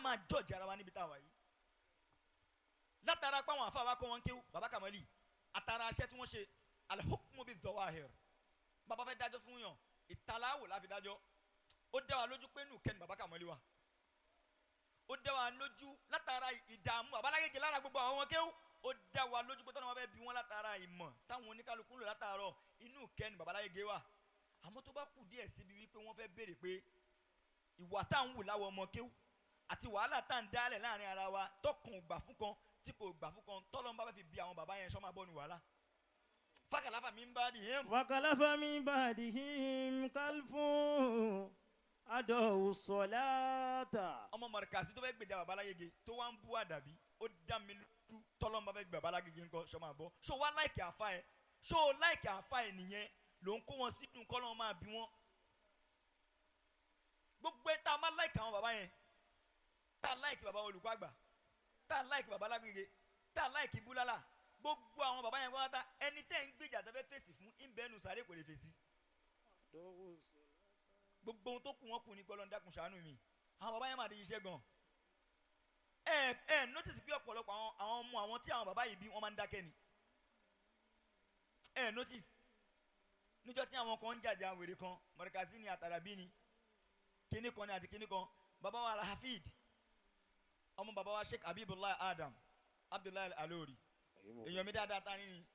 Máa jọ̀jì ara wa níbi tá a wà yìí látara pé àwọn àfa wa kọ́ wọn kéwú. Baba Kamali àtàrà aṣẹ́ tí wọ́n ṣe, al-hukmu bi-zawahir. Bàbá fẹ́ dájọ́ fún yàn, ìtaláwò la fi dájọ́. Ó dá wa lójú pé nù kẹ́ni baba Kamali wa, ó dá wa lójú látara ìdààmú babalágége lára gbogbo àwọn ọmọ kéwú. Ó dá wa lójú pé tọ́nà wọn fẹ́ bí wọn látara ìmọ̀ táwọn oníkálukú ń lò látàárọ̀, inú kẹ́ni babalágége wa. Àmọ́ tó bá kù díẹ̀ síbi wípé wọ́n fẹ́ béèrè pé ìwà tá à ń wù láwọn ọmọ kéwú àti wàhálà tá à ń dálẹ̀ láàrin ara wa, tọkàn ò gbà fún kan tí kò gbà fún kan, tọ́lọ́n bá fẹ́ fi bí àwọn bàbá yẹn, sọ́ máa bọ́ nu wàhálà. فخلف من بعدهم فخلف من بعدهم خلف أضاعوا الصلاة. Ọmọ mọ̀rìkàsí tó fẹ́ gbèjà babalágége tó wá ń bú àdàbí, ó dá mi lójú, tọ́lọ́n bá fẹ́ gbé babalágége ńkọ́, sọ́ máa bọ́? Ṣó wá like àfa ẹ̀? Ṣó like àfa ẹ̀ nìyẹn ló ń kó wọn sínú kọ́lọ́n máa bí wọn? Gbogbo ẹ̀ tá a máa like àwọn bàbá yẹn, tá a like bàbá olùkọ́ àgbà, tá a like bàbá lágége, tá a like búlálà, gbogbo àwọn bàbá yẹn kọ́ta, ẹni tẹ́ ń gbèjà tẹ́ fẹ́ fèsì fún ìbẹ́nu sáré kò lè fèsì. Gbogbo ohun tó kù wọ́n kù ní gbọ́dọ̀ dákun ṣàánú mi. Àwọn bàbá yẹn máa di iṣẹ́ gan. Ẹ notice pé ọ̀pọ̀lọpọ̀ àwọn ọmọ àwọn tí àwọn bàbá yìí bí, wọ́n máa ń dákẹ́ ni. Ẹ notice níjọ́ tí àwọn kan ń jàjà wèrè kan, mọ̀rẹ́kàsí ni, àtàràbí ni, kíní kan ni àti kíní kan, bàbá wa Alhafid, ọmọ bàbá wa Sheikh Habibullah Adam Abdullahi Alori, èèyàn mi dáadáa ta ni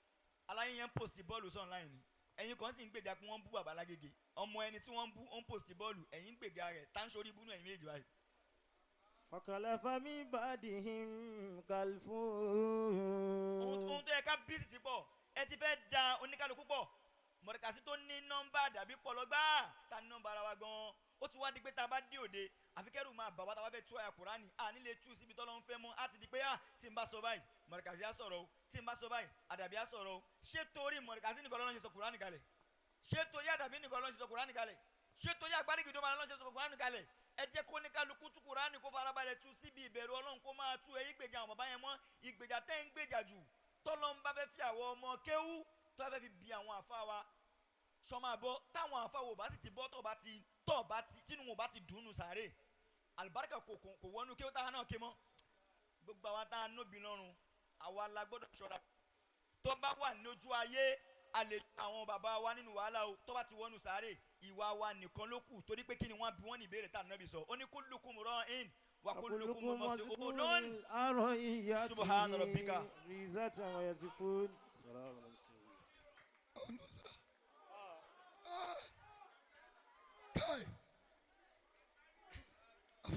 aláyé yẹn ń post bọ́ọ̀lù sọ̀ online ni. Ẹ̀yin kan sì ń gbèjà pé wọ́n ń bú bàbá lágége. Ọmọ ẹni tí wọ́n ń bú, ó ń post bọ́ọ̀lù, ẹ̀yin ń gbèjà rẹ̀. Tá ń sórí ibú náà, ẹ̀yin méjì báyìí. فخلف من بعدهم خلف Ohun tó yẹ ká bísí ti pọ̀, ẹ ti fẹ́ da oníkálukú pọ̀. Mọ̀rẹ́kàsí tó ní nọ́mbà dàbí pọ̀ lọ́gbà ta ní nọ́mbà ara wa gan-an. Ó ti wá di pé tá a bá dé òde, àfi kẹ́rù máa bà wá. Tá a bá fẹ́ tú àyà Kùránì, à nílé tú síbi tọ́lọ́ ń fẹ́ mọ́. Á ti di pé à tí n bá sọ báyìí, mọ̀rẹ́kàsí á sọ̀rọ̀ o, tí n bá sọ báyìí, àdàbí á sọ̀rọ̀ o. Ṣé torí mọ̀rẹ́kàsí nìkan lọ́nà ṣe sọ Kùránì kalẹ̀? Ṣé torí àdàbí nìkan lọ́nà ṣe sọ Kùránì kalẹ̀? Ṣé torí àgbárígidó máa lọ́nà ṣe sọ Kùránì kalẹ̀? Ẹ jẹ́ kó ní kálukú tú Kùránì, kó farabalẹ̀ tú síbi ìbẹ̀rù Ọlọ́run, kó máa tú. Ẹyí gbèjà àwọn bàbá yẹn mọ́, ìgbèjà tẹ́ ń gbèjà jù, tọ́lọ́ ń bá fẹ́ fi àwọn ọmọ kéwú tó bá fẹ́ fi bí àwọn àfa wa, sọmọ àbọ̀ táwọn àfa wo bá sì ti bọ́, tó bá ti tínú wọn bá ti dùn nù sàárè, àlùbáríkà kò wọnú kéwú táwọn náà ké mọ́. Gbogbo àwa tá a nóbi lọ́rùn, àwa la gbọ́dọ̀ ṣọ́ra. Tó bá wà lójú ayé, a lè àwọn bàbá wa nínú wàhálà o. Tó bá ti wọnú sàárè, ìwà wa nìkan ló kù, torí pé kí ni wọ́n bí wọ́n ní ìbéèrè tá a nàbì sọ? Ó ní كلكم راع وكلكم مسؤول. عن رعيته. سبحان ربك. عزة ويصفون سلام على المرسلين. Kai.